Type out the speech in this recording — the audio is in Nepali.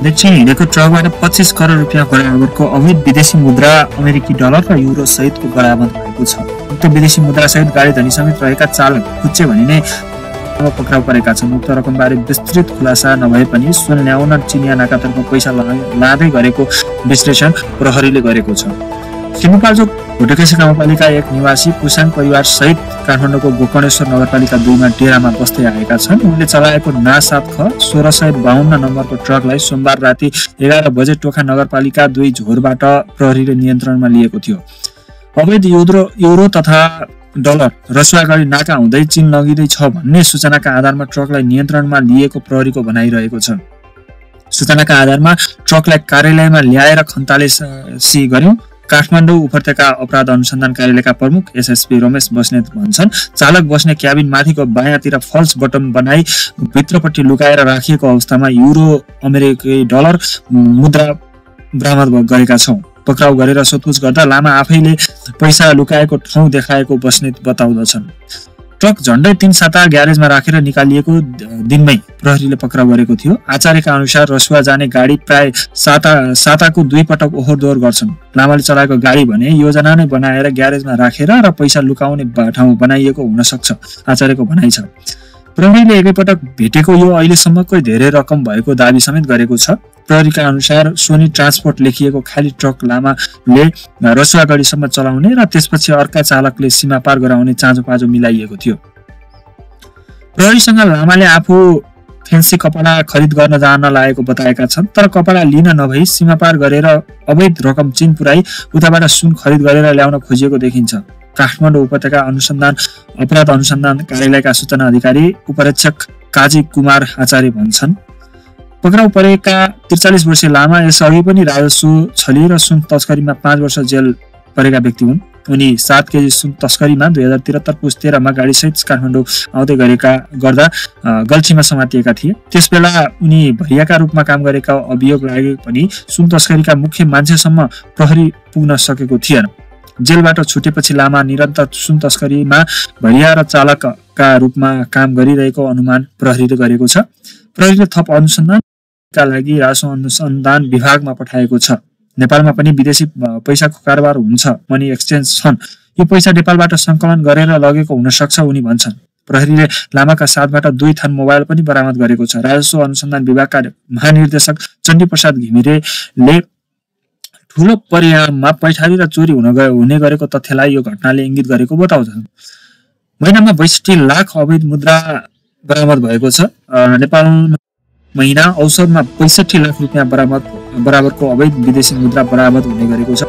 दक्षिण हिँडेको ट्रकबाट 25 करोड रुपियाँ बराबरको अवैध विदेशी मुद्रा अमेरिकी डलर र युरो सहितको बरामद भएको छ। उक्त विदेशी मुद्रा सहित गाडी धनी समेत रहेका चालक खुच्चे भनिने पक्राउ परेका छन्। उक्त रकमबारे विस्तृत खुलासा नभए पनि सुन ल्याउन चिनिया नाकातर्फ पैसा लाँदै गरेको विश्लेषण प्रहरीले गरेको छ। सिन्धुपाल्चोक भुटकेसी गाउँपालिका 1 निवासी पुसाङ परिवार सहित काठमाडौँको गोकर्णेश्वर नगरपालिका 2 मा डेरामा बस्दै आएका छन्। उनले चलाएको ना 7 ख 1652 नम्बरको ट्रकलाई सोमबार राति 11 बजे टोखा नगरपालिका 2 झोरबाट प्रहरीले नियन्त्रणमा लिएको थियो। अवैध युरो तथा डलर रसुवा गरी नाका हुँदै चीन लगिँदै छ भन्ने सूचनाका आधारमा ट्रकलाई नियन्त्रणमा लिएको प्रहरीको भनाइरहेको छ। सूचनाका आधारमा ट्रकलाई कार्यालयमा ल्याएर खन्तालेसी गर्यो। काठमाडौँ उपत्यका अपराध अनुसन्धान कार्यालयका प्रमुख एसएसपी रमेश बस्नेत भन्छन्, चालक बस्ने क्याबिन माथिको बायाँतिर फल्स बटन बनाई भित्रपट्टि लुकाएर राखिएको अवस्थामा युरो अमेरिकी डलर मुद्रा बरामद गरेका छौं। पक्राउ गरेर सोधपुछ गर्दा लामा आफैले पैसा लुकाएको ठाउँ देखाएको बस्नेत बताउँदछन्। ट्रक झण्डै 3 साता ग्यारेजमा राखेर निकालिएको दिनमै प्रहरीले पक्राउ गरेको थियो। आचार्यका अनुसार रसुवा जाने गाडी प्राय साताको 2 पटक ओहोर दोहोर गर्छन्। लामाले चलाएको गाडी भने योजना नै बनाएर ग्यारेजमा राखेर र पैसा लुकाउने ठाउँ बनाइएको हुन सक्छ, आचार्यको भनाइ छ। प्रहरीले एकैपटक भेटेको यो अहिलेसम्मकै धेरै रकम भएको दाबी समेत गरेको छ। प्रहरीका अनुसार सोनी ट्रान्सपोर्ट लेखिएको खाली ट्रक लामाले रसुवागढीसम्म चलाउने र त्यसपछि अर्का चालकले सीमा पार गराउने चाँजोपाँजो मिलाइएको थियो। प्रहरीसँग लामाले आफू फेन्सी कपडा खरिद गर्न जान लागेको बताएका छन्, तर कपडा लिन नभई सीमा पार गरेर अवैध रकम चीन पुर्याई उताबाट सुन खरिद गरेर ल्याउन खोजिएको देखिन्छ। काठमाडौँ उपत्यका अपराध अनुसन्धान कार्यालयका सूचना अधिकारी उपरीक्षक काजी कुमार आचार्य भन्छन्, पक्राउ परेका 43 वर्षीय लामा यसअघि पनि राजस्व छली र सुन तस्करीमा 5 वर्ष जेल परेका व्यक्ति हुन्। उनी 7 केजी सुन तस्करीमा 2073 पुस 13 मा गाडीसहित काठमाडौँ आउँदै गर्दा गल्छीमा समातिएका थिए। त्यसबेला उनी भैयाका रूपमा काम गरेका अभियोग लागे पनि सुन तस्करीका मुख्य मान्छेसम्म प्रहरी पुग्न सकेको थिएन। जेलबाट छुटेपछि लामा निरन्तर सुन तस्करीमा भैया र चालकका रूपमा काम गरिरहेको अनुमान प्रहरीले गरेको छ। प्रहरीले थप अनुसन्धानका लागि राजस्व अनुसन्धान विभागमा पठाएको छ। नेपालमा पनि विदेशी पैसाको कारोबार हुन्छ, मनी एक्सचेन्ज छन्। यो पैसा नेपालबाट सङ्कलन गरेर लगेको हुन सक्छ उनी भन्छन्। प्रहरीले लामाका साथबाट 2 थान मोबाइल पनि बरामद गरेको छ। राजस्व अनुसन्धान विभागका महानिर्देशक चण्डी प्रसाद घिमिरेले ठूलो परिमाणमा पैठारी र चोरी हुने गरेको तथ्यलाई यो घटनाले इङ्गित गरेको बताउँछन्। महिनामा 62 लाख अवैध मुद्रा बरामद भएको छ। नेपालमा महिना औसतमा 65 लाख रुपियाँ बराबरको अवैध विदेशी मुद्रा बरामद हुने गरेको छ।